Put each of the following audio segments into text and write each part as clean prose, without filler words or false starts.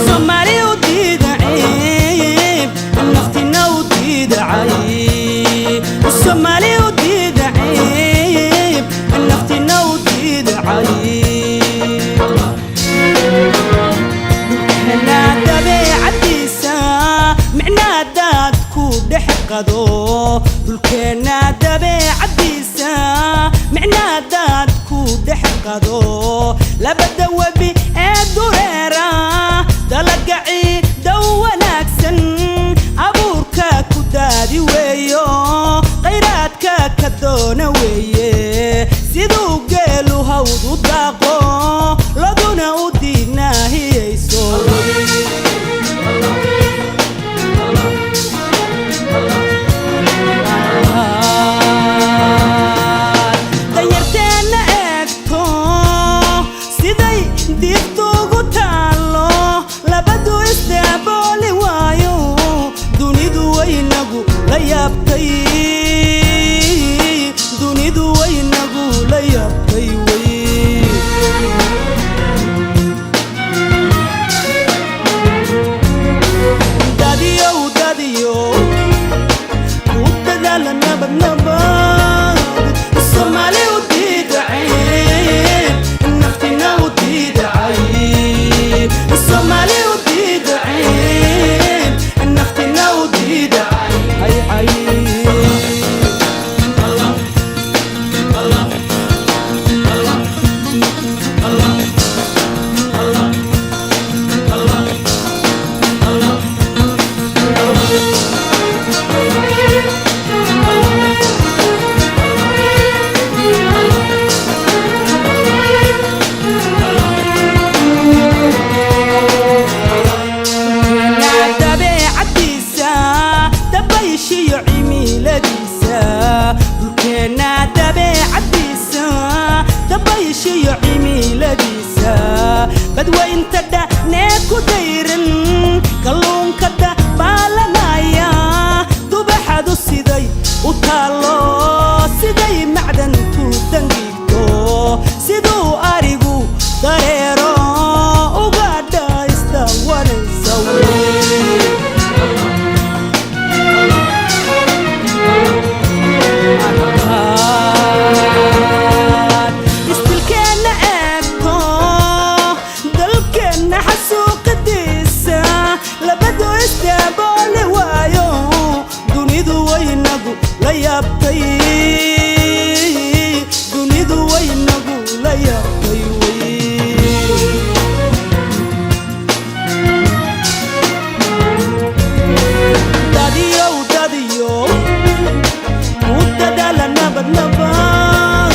Soomaali u diida ceeb, naftina u diida cayb. Soomaali u diida ceeb, naftina u diida cayb. Dhulkeena dabeecadiisa micnaa daad ku dhex qado. Dhulkeena dabeecadiisa micnaa daad ku dhex qado. Labada webi ee dureera, dalaga ciidow wanaagsan, abuurka ku daadi weeyo, khayraadka ka doona weeye. Siduu geelu hawd u daaqo, loduna u diignaahiyeyso. Danyarteenna eegto siday diiftuugu taallo, labadu isdaabooli waayo, dunidu waynagu la yaabtay, dunidu waynagu la yaabtay wey. Dadiyow, dadiyow, ku dadaala nabad, nabad. Soomaali u diida ceeb, naftina u diida cayb. Soomaali u diida ceeb, naftina u diida cay cay. Dhulkeena dabeecadiisa, dabayshiyo cimiladiisa. Dhulkeena dabeecadiisa, dabayshiyo cimiladiisa, badweynta dhanee ku dayran, kalluunka dabaalanaya, dubaxadu siday u taallo, siday macdantu dangiigto, siduu arigu dareero, uga dhaysta wanaysa wey. Istilkeenna eegto, dalkeenna xasuuqidiisa, labadu isdaabooli waayo, dunidu waynagu la yaabtay, dunidu waynagu la yaabtay wey. Dadiyow, dadiyow, ku dadaala nabad, nabad.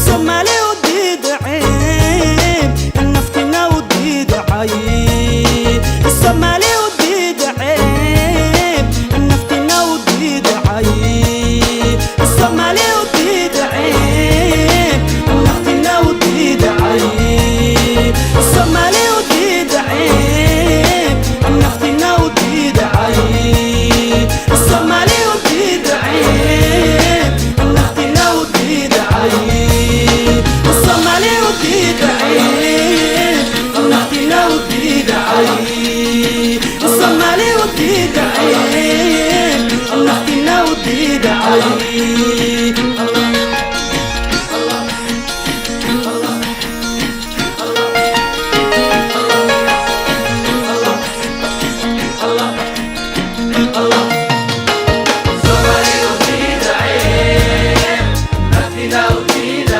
Soomaali u diida ceeb, naftina u diida cayb. Soomaali u diida ceeb, naftina u diida cayb. Soomaali u diida ceeb, naftina u diida cayb. Soomaali u diida ceeb, naftina u diida cayb. Soomaali u diida ceeb, naftina u diida cayb. Soomaali u diida ceeb, naftina u diida cayb. Soomaali u diida ceeb, naftina u diida cayb. Somali u diida ceeb, naftina u diida.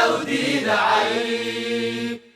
U diida cayb.